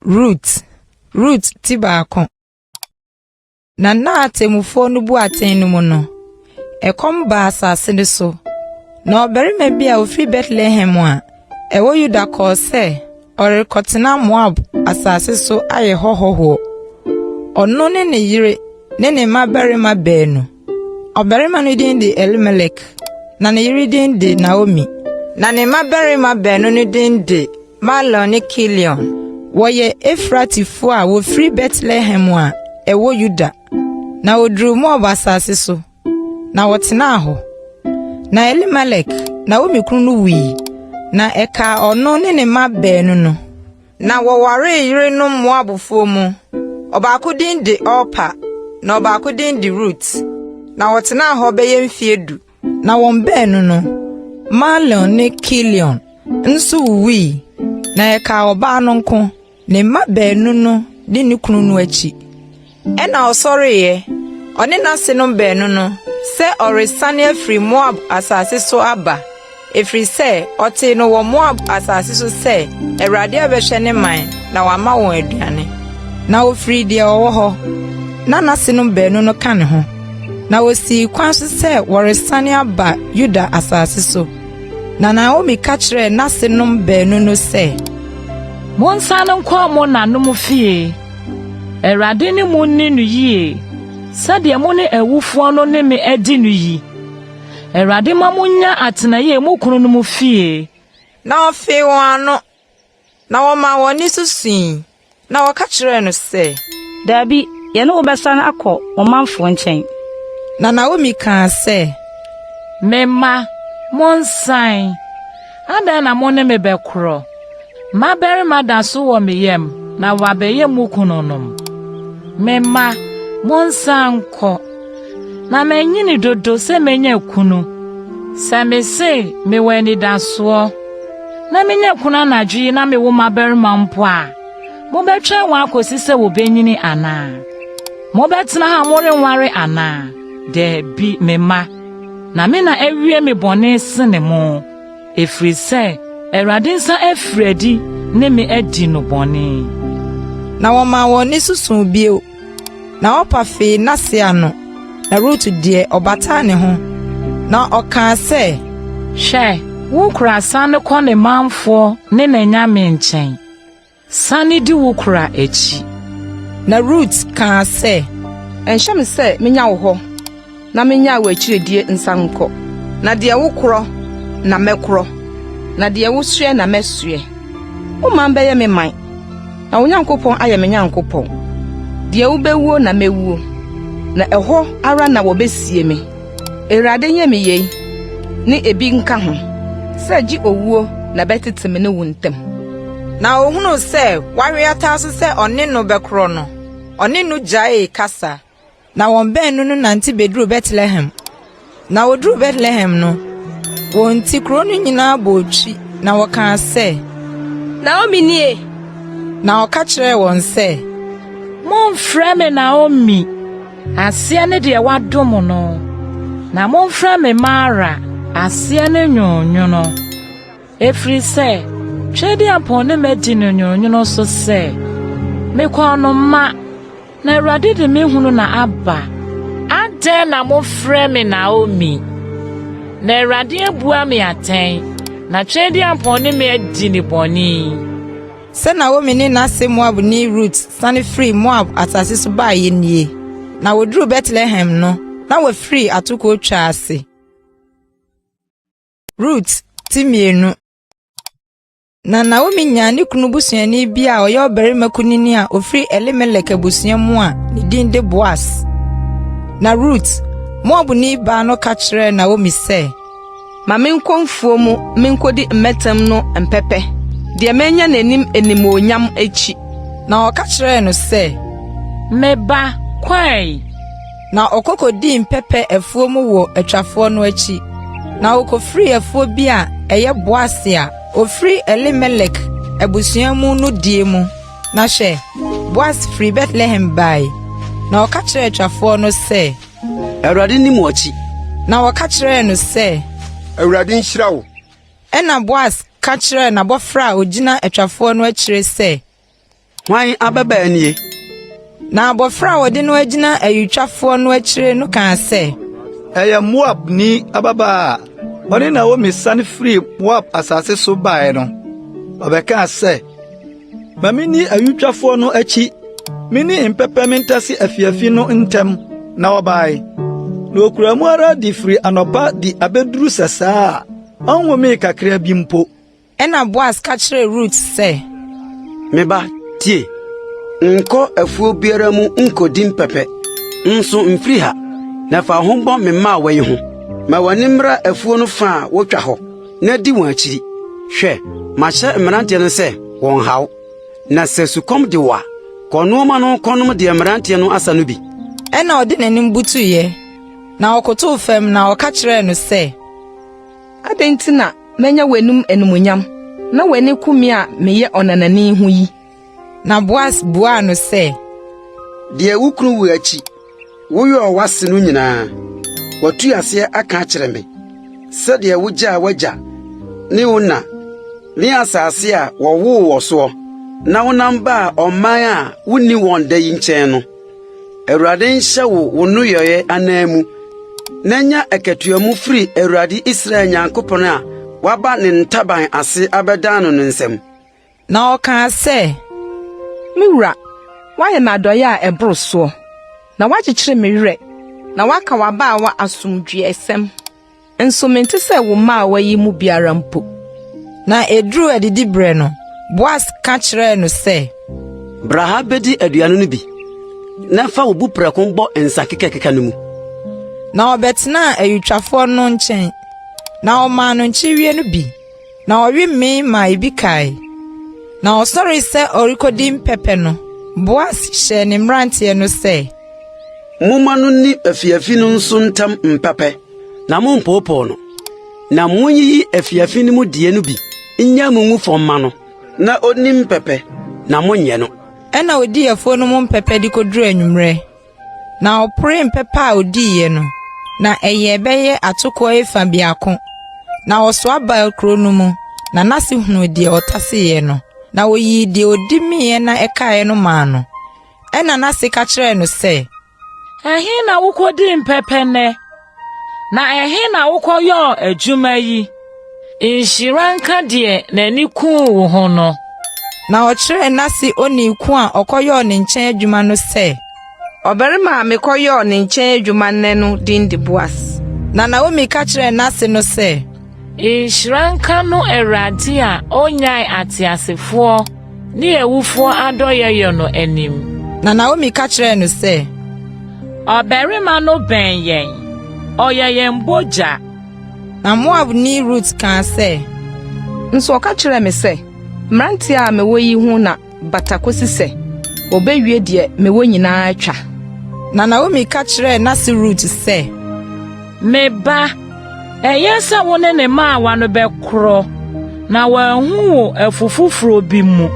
Rut, Rut ti baako. Na nna a atemmufoɔ no bu atɛn no mu no, ɛkɔm baa asase no so. Na ɔbarima bi a ɔfiri Betlehem a ɛwɔ Yuda kɔɔ sɛ ɔrekɔtena Moab asase so ayɛ hɔ hɔhoɔ. Ɔno ne ne yere ne ne mmabarima baanu. Ɔbarima no din de Elimelek, na ne yere din de Naomi. Na ne mmabarima baanu no din de Mahlon ne Kilion. Wɔyɛ Efratifoɔ a wɔfiri Betlehem a ɛwɔ Yuda. Na wɔduruu Moab asase so, na wɔtenaa hɔ. Na Elimelek, Naomi kunu no wui, na ɛkaa ɔno ne ne mma baanu no. Na wɔwaree yerenom Moabfoɔ mu. Ɔbaako din de Orpa, na ɔbaako din de Rut. Na wɔtenaa hɔ bɛyɛ mfeɛ du. Na wɔn baanu no, Mahlon ne Kilion, nso wuwui, na ɛkaa ɔbaa no nko, ne mma baanu no ne ne kunu no akyi. Ɛnna ɔsɔreeɛ, ɔne n'asenom baanu no, sɛ ɔresane afiri Moab asase so aba, ɛfiri sɛ ɔtee no wɔ Moab asase so sɛ Awurade abɛhwɛ ne man na wama wɔn aduane. Na ɔfirii deɛ ɔwɔ hɔ, na n'asenom baanu no ka ne ho. Na wosii kwan so sɛ wɔresane aba Yuda asase so. Na Naomi ka kyerɛɛ n'asenom baanu no sɛ, Monsane nkɔ mo nanom fie. Awurade ne mo nni no yie, sɛdeɛ mo ne awufoɔ no ne me adi no yi. Awurade mma monnya atenaeɛ mo kununom fie. Na ɔfee wɔn ano. Na wɔmaa wɔn nne so sui, na wɔka kyerɛɛ no sɛ. Dabi, yɛne wo bɛsane akɔ wo manfoɔ nkyɛn. Na Naomi kaa sɛ. Me mma, monsan. Adɛn na mo ne me bɛkorɔ? Mmabarima da so wɔ me yam na wɔabɛyɛ mo kununom. Me mma, monsan nkɔ. Na manyini dodo sɛ menya kunu. Sɛ mise mewɔ anidasoɔ na menya kunu anadwo yi na mewo mmabarima mpo a, mobɛtwɛn wɔn akɔsi sɛ wɔbɛnyini anaa? Mobɛtena ha a morenware anaa? Dabi, me mma, na me na awie me bɔne sene mo. Ɛfiri sɛ Awurade nsa afiri adi ne me adi no bɔne. Na wɔmaa wɔn nne so suu bio. Na Orpa fee n'ase ano, na Rut deɛ, ɔbataa ne ho, na ɔkaa sɛ. Hwɛ, wo kura sane kɔ ne manfoɔ ne n'anyame nkyɛn. Sane di wo kura akyi. Na Rut kaa sɛ. Ɛnhyɛ me sɛ mennya wo hɔ na mennyae w'akyiridie nsan nkɔ. Na deɛ wokorɔ na mɛkorɔ, na deɛ wosoɛ na mɛsoɛ. Wo man bɛyɛ me man, na wo Nyankopɔn ayɛ me Nyankopɔn. Deɛ wobɛwuo na mɛwuo, na ɛhɔ ara na wɔbɛsie me. Awurade nyɛ me yei, ne ebi nka ho, sɛ gye owuo na ɛbɛtete me ne wo ntam. Na ohunuu sɛ wawe ataa so sɛ ɔne no bɛkorɔ no, ɔne no gyaee kasa. Na wɔn baanu no nante beduruu Betlehem. Na woduruu Betlehem no, wɔn nti kurow no nyinaa bɔɔ twi, na wɔkaa sɛ, Naomi nie! Na ɔka kyerɛɛ wɔn sɛ, Mommfrɛ me Naomi, aseɛ ne deɛ wɔadom no, na momfrɛ me Mara, aseɛ ne Nwononwono. Ɛfiri sɛ Tweaduampɔn ne me adi no nwononwono so sɛ, mekɔɔ no mma, Na Awurade de me hunu na aba. Adɛn na mofrɛ me Naomi? Na Awurade abua me atɛn, na Tweaduampɔn ne me adi ne bɔne yi. Sɛ Naomi ne n'ase Moabni Rut sane firii Moab asase so baeɛ nie. Na wɔduruu Betlehem no, na wɔafiri atokoɔ twa ase. Rut ti mmienu. Na Naomi nyaa ne kunu busuani bi a ɔyɛ ɔbarima kunini a ofiri Elimelek abusua mu a ne din de Boas. Na Rut, Moabni baa no ka kyerɛɛ Naomi sɛ, Ma menkɔ mfuo mu minkodi mmɛtem no mpɛpɛ, deɛ manya n'anim animuonyam akyi. Na ɔka kyerɛɛ no sɛ, Me ba, kɔ ɛ. Na ɔkɔ kodii mpɛpɛ afuo mu wɔ atwafoɔ no akyi. Na ɔkɔfirii afuo bi a ɛyɛ Boas a ɔfiri Elimelek abusua mu no die mu. Na hwɛ, Boas firi Betlehem bae, na ɔka kyerɛɛ atwafoɔ no sɛ, Awurade nni mo akyi. Na wɔka kyerɛɛ no sɛ, Awurade nhyira wo. Ɛnna Boas ka kyerɛɛ n'abɔfra a ɔgyina atwafoɔ no akyire sɛ. Hwan ababaa nie? Na abɔfra a wɔde no agyina ayutwafoɔ no akyire no kaa sɛ, Ɛyɛ Moabni ababaa a ɔne Naomi sane firii Moab asase so bae no. Ɔbɛkaa sɛ, 'Ma minni awitwafoɔ no akyi, minni mpɛpɛ mentase afiafi no ntɛm. Na ɔbae. Na okura mu ara de firi anɔpa de abeduru sɛsɛɛ a ɔnhomee kakraa bi mpo. Ɛnna Boas ka kyerɛɛ Rut sɛ, Me ba, tie. Nkɔ afuo biara mu nkodi mpɛpɛ, nso mfiri ha, na fa wo ho bɔ me mmaawa yi ho. Ma w'ani mmra afuo no fa a wotwa hɔ, na di wɔn akyiri. Hwɛ, mahyɛ mmeranteɛ no sɛ wɔnnha wo. Na sɛ sukɔm de wo a, kɔ nnoɔma no kɔnom deɛ mmeranteɛ no asa no bi. Ɛnna ɔde n'anim butuiɛ, na ɔkotow fam na ɔka kyerɛɛ no sɛ, Adɛn nti na manya w'anim animuonyam, na w'ani ku me a meyɛ ɔnanani ho yi? Na Boas buaa no sɛ, Deɛ wo kunu wu akyi, woyɔɔ w'ase no nyinaa, watu aseɛ aka akyerɛ me, sɛdeɛ wogyaa w'agya ne wo na ne asase a wɔwoo wɔ soɔ, na wonam baa ɔman a wonni wɔn da yi nkyɛn no. Awurade nhyɛ wo wo nneyɔe ananmu, na nya akatua mu firi Awurade Israel Nyankopɔn a woaba ne ntaban ase abɛdan no no nsam. Na ɔkaa sɛ, Me wura, woayɛ me adɔe a ɛboro soɔ, na woakyekyere me werɛ, na woaka w'abaawa asomdwoeɛsɛm. Nso mente sɛ wo mmaawa yi mu biara mpo. Na eduruu adidiberɛ no, Boas ka kyerɛɛ no sɛ, Bra ha bedi aduane no bi, na fa wo buprɛko bɔ nsa kekakeka no mu. Na ɔbɛtenaa ayutwafoɔ no nkyɛn, na ɔmaa no nkyeweɛ no bi. Na ɔwe mee maa ebi kae. Na ɔsɔree sɛ ɔrekodi mpɛpɛ no, Boas hyɛɛ ne mmeranteɛ no sɛ, Momma no nni afiafi no nso ntam mpɛpɛ, na mommpoopoo no. Na munyiyi afiafi no mu deɛ no bi nnya mu ngu fam mma no, na onni mpɛpɛ, na monnyɛ no. Ɛnna odii afuo no mu mpɛpɛ de kɔduruu anwummerɛ. Na ɔporee mpɛpɛ a odiiɛ no, na ɛyɛɛ bɛyɛ atokoɔ efa biako. Na ɔsoa baa kuro no mu, na n'ase hunuu deɛ ɔtaseeɛ no, na ɔyii deɛ ɔdi meeɛ na ɛkaeɛ no maa no. Ɛnna n'ase ka kyerɛɛ no sɛ, Ɛhe na wukodii mpɛpɛ nnɛ? Na ɛhe na wokɔyɔɔ adwuma yi? Nhyira nka deɛ n'ani kuu wo ho no. Na ɔkyerɛɛ n'ase onii ko a ɔkɔyɔɔ ne nkyɛn adwuma no sɛ, Ɔbarima a mekɔyɔɔ ne nkyɛn adwuma nnɛ no din de Boas. Na Naomi ka kyerɛɛ n'ase no sɛ, Nhyira nka no Awurade a onnyae ateasefoɔ ne awufoɔ adɔeɛyɔ no anim. Na Naomi ka kyerɛɛ no sɛ, Ɔbarima no bɛn yɛn, ɔyɛ yɛn bogya. Na Moabni Rut kaa sɛ, Nso ɔka kyerɛɛ me sɛ, 'Mmeranteɛ a mewɔ yi ho na bata kosi sɛ wɔbɛwie deɛ mewɔ nyinaa twa. Na Naomi ka kyerɛɛ n'ase Rut sɛ, Me ba, ɛyɛ sɛ wo ne ne mmaawa no bɛkorɔ, na wɔanhu wo afu foforo bi mu.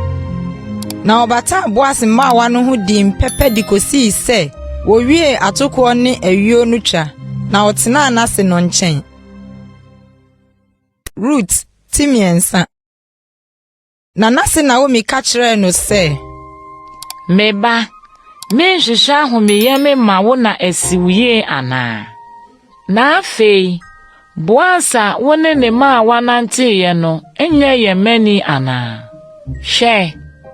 Na ɔbataa Boas mmaawa no ho dii mpɛpɛ de kosii sɛ wowiee atokoɔ ne ayuo no twa, na ɔtenaa n'ase no nkyɛn. Rut ti mmiɛnsa. Na n'ase Naomi ka kyerɛɛ no sɛ, Me ba, menhwehwɛ ahomeyɛ memma wo na asi wo yie anaa? Na afei, Boas a wo ne ne mmaawa nanteeɛ no nyɛ yɛn manni anaa? Hwɛ,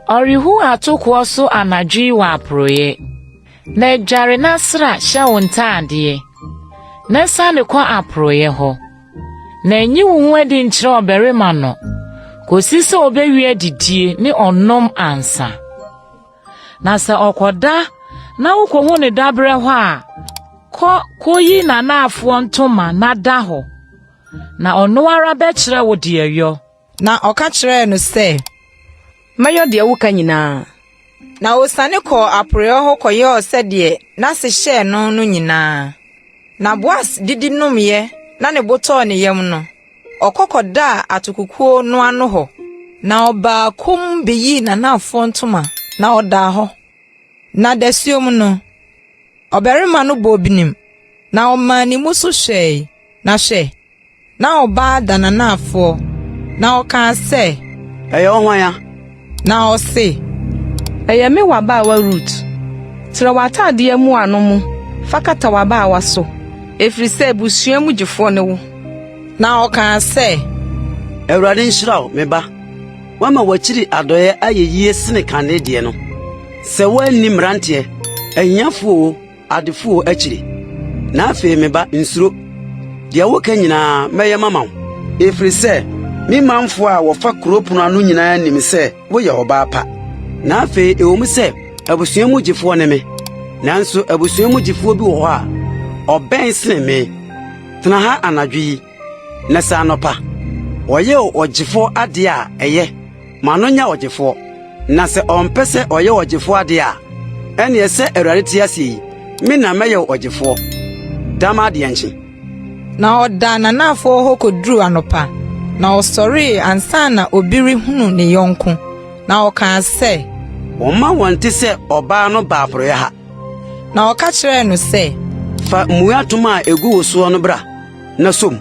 ɔrehu atokoɔ so anadwo yi wɔ aporoeɛ. Na dware na sra hyɛ wo ntaadeɛ, na siane kɔ aporoeɛ hɔ. Na nyi wo ho adi nkyerɛ ɔbarima no kosi sɛ obewie adidie ne ɔnom ansa. Na sɛ ɔkɔda na wukohu ne dabrɛ hɔ a, kɔ koyi n'anaafoɔ ntoma na da hɔ, na ɔno ara bɛkyerɛ wo deɛ yɔ. Na ɔka kyerɛɛ no sɛ, Mɛyɔ deɛ woka nyinaa. Na osiane kɔɔ aporeɛ hɔ kɔyɔɔ sɛdeɛ n'ase hyɛɛ no no nyinaa. Na Boas didi nomeeɛ na ne bo tɔɔ ne yam no, ɔkɔ kɔdaa atokokuo no ano hɔ. Na ɔbaa komm beyii n'anafoɔ ntoma, na ɔdaa hɔ. Na dasuom no, ɔbarima no bɔɔ binim, na ɔmaa ne mu so hwɛe, na hwɛ, Na ɔbaa da n'anafoɔ, na ɔkaa sɛ. Ɛyɛ wo hwan a? Na ɔse. Ɛyɛ me w'abaawa Rut. Trɛ w'atadeɛ mmuano mu fa kata w'abaawa so, ɛfiri sɛ abusua mu gyefoɔ ne wo. Na ɔkaa sɛ. Awurade nhyira wo, me ba. Woama w'akyiri adɔeɛ ayɛ yie sene kane deɛ no, sɛ woanni mmeranteɛ, ahiafoɔ oo, adefo oo akyiri. Na afei, me ba, nsuro. Deɛ woka nyinaa, mɛyɛ mama wo, ɛfiri sɛ me manfoɔ a wɔfa kuro pono ano nyinaa nim sɛ woyɛ ɔbaa pa. Na afei ɛwɔ mu sɛ abusua mu gyefoɔ ne me, nanso abusua mu gyefoɔ bi wɔ hɔ a ɔbɛn sene me. Tena ha anadwo yi, na sɛ anɔpa ɔyɛ wo ɔgyefoɔ adeɛ a, ɛyɛ, ma no nyɛ ɔgyefoɔ. Na sɛ ɔmpɛ sɛ ɔyɛ wo ɔgyefoɔ adeɛ a, ɛnneɛ sɛ Awurade te aseɛ yi, me na mɛyɛ wo ɔgyefoɔ. Da ma adeɛ nkye. Na ɔdaa n'anafoɔ hɔ kɔduruu anɔpa, na ɔsɔree ansa na obi rehunu ne yɔnko, na ɔkaa sɛ. Wɔmma wɔnte sɛ ɔbaa no baa porɔeɛ ha. Na ɔka kyerɛɛ no sɛ. Fa mmuatoma a egu wo soɔ no bra, na sɔ mu.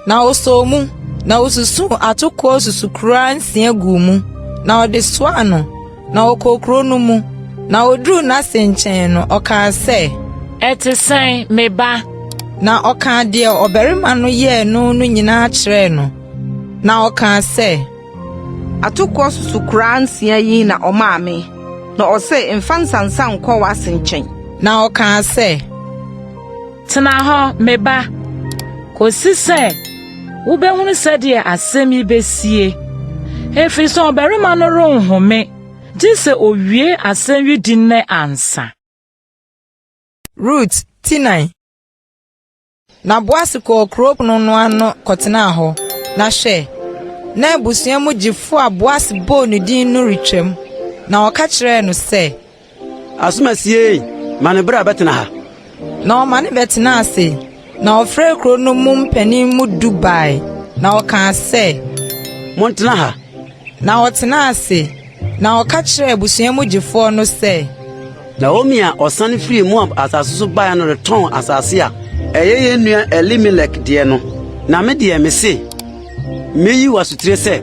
Na ɔsɔɔ mu, na ɔsusuu atokoɔ susukoraa nsia guu mu, na ɔde soaa no, na ɔkɔɔ kuro no mu. Na ɔduruu n'ase nkyɛn no, ɔkaa sɛ. Ɛte sɛn, me ba? Na ɔkaa deɛ ɔbarima no yɛɛ no no nyinaa kyerɛɛ no. Na ɔkaa sɛ. Atokoɔ susukoraa nsia yi na ɔmaa me, na ɔse, 'Mfa nsansa nkɔ w'ase nkyɛn. Na ɔkaa sɛ. Tena hɔ, me ba, kɔsi sɛ wobɛhunu sɛdeɛ asɛm yi bɛsie, ɛfiri sɛ ɔbarima no renhome gye sɛ ɔwie asɛm yi di nnɛ ansa. Rut ti 4. Na Boas kɔɔ kurow pono no ano kɔtenaa hɔ. Na hwɛ, na abusua mu gyefo a Boas bɔɔ ne din no retwam. Na ɔka kyerɛɛ no sɛ. Asomasi ei, ma no bra bɛtena ha. Na ɔma no bɛtenaa ase. Na ɔfrɛɛ kurow no mu mpanyin mu du bae, na ɔkaa sɛ. Montena ha. Na ɔtenaa ase, na ɔka kyerɛɛ abusua mu gyefoɔ no sɛ. Naomi a ɔsan firii Moab asase so baeɛ no retɔn asase a ɛyɛ yɛn nua Elimelek deɛ no. Na me deɛ mese, meyi wo asotire sɛ,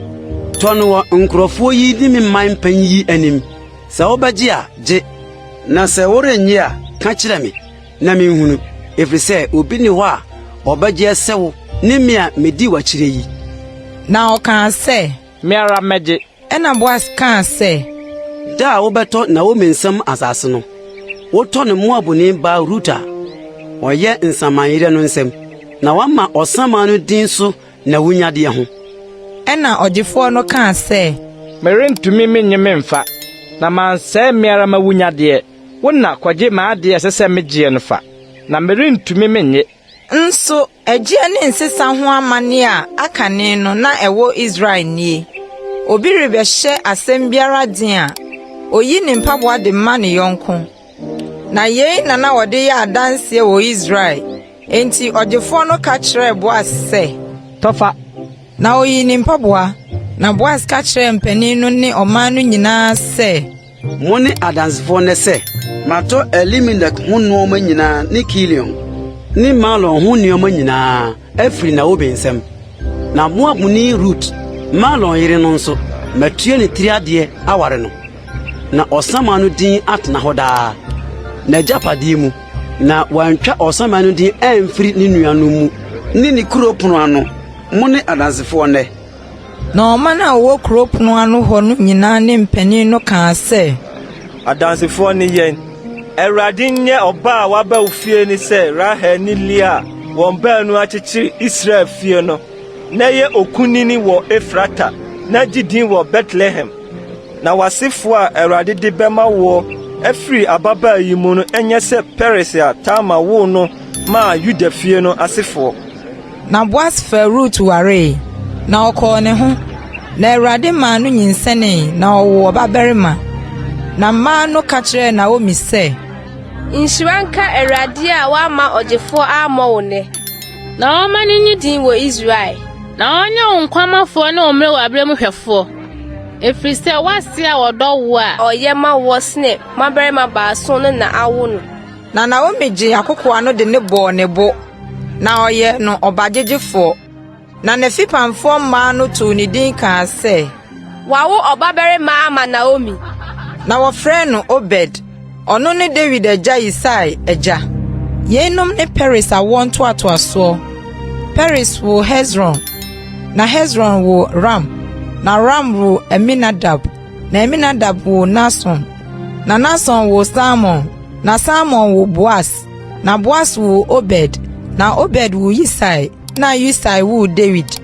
tɔ no wɔ nkurɔfoɔ yi ne me man mpanin yi anim. Sɛ wobɛgye a, gye, na sɛ worennye a, ka kyerɛ me na menhunu, ɛfiri sɛ obi nni hɔ a ɔbɛgyeɛ sɛ wo ne me a medi w'akyire yi. Na ɔkaa sɛ. Me ara mɛgye. Ɛnna Boas kaa sɛ. Da a wobɛtɔ Naomi nsam asase no, wotɔ no Moabni baa Rut a ɔyɛ nsamanyerɛ no nsam, na woama ɔsaman no din so n'awunnyadeɛ ho. Ɛnna ɔgyefoɔ no kaa sɛ. Merentumi mennye memfa, na mansɛe me ara m'awunnyadeɛ. Wo na kɔgye m'adeɛ a ɛsɛ sɛ megyeɛ no fa, na merentumi mennye. Nso ɛgyeɛ ne nsesa ho amanneɛ a akane no na ɛwɔ Israel nie, Obi rebɛhyɛ asɛm biara den a, oyi ne mpaboa de ma ne yɔnko. Na yei na na wɔde yɛ adanseɛ wɔ Israel. Enti ɔgyefoɔ no ka kyerɛɛ Boas sɛ. Tɔ fa. Na ɔyii ne mpaboa. Na Boas ka kyerɛɛ mpanin no ne ɔman no nyinaa sɛ. Mo ne adansefoɔ nnɛ sɛ matɔ Elimelek ho nnoɔma nyinaa ne Kilion ne Mahlon ho nnoɔma nyinaa afiri Naomi nsam. Na Moabni Rut, Mahlon yere no nso, matua ne tiri adeɛ aware no, na ɔsaman no din atena hɔ daa, n'agyapadeɛ mu, na wantwa ɔsaman no din amfiri ne nuanom mu ne ne kuro pono ano. Mo ne adansefoɔ nnɛ. Na ɔman a wɔwɔ kurow pon ano hɔ no nyinaa ne mpanyin no kaa sɛ. Adansefoɔ ne yɛn. Awurade nyɛ ɔba a waba wo fie no sɛ Rahel ne Lea a wɔn baanu akyekyere Israel fie no, na yɛ okunini wɔ Efrata, na gye din wɔ Betlehem. Na w'asefoɔ a Awurade de bɛma woɔ afiri ababaa yi mu no nyɛ sɛ Peres a Tamar woo no maa Yuda fie no asefoɔ. Na Boas faa Rut waree, na ɔkɔɔ ne ho. Na Awurade maa no nyinsɛnee, na ɔwoo ɔbabarima. Na mmaa no ka kyerɛɛ Naomi sɛ, Nhyira nka Awurade a wamma ɔgyefoɔ ammɔ wo nnɛ, Na ɔmma no nnye din wɔ Israel. Na ɔnyɛ wo nkwamafoɔ ne wo mmerewaberɛ mu hwɛfoɔ, ɛfiri sɛ w'ase a ɔdɔ woɔ a. Ɔyɛ ma woɔ sene mmammarima baason no na awo no. Na Naomi gyee akokoaa no de no bɔɔ ne bo, na ɔyɛɛ no ɔbagyegyefoɔ. Na n'afipamfoɔ mmaa no too ne din kaa sɛ. Wɔawo ɔbabarima ama Naomi. Na wɔfrɛɛ no Obed. Ɔno ne Dawid agya Yisai agya. Yeinom ne Peres awoɔ ntoatoasoɔ. Peres woo Hesron, na Hesron woo Ram, na Ram woo Aminadab, na Aminadab woo Nahson, na Nahson woo Salmon, na Salmon woo Boas, na Boas woo Obed, na Obed woo Yisai, na Yisai woo Dawid.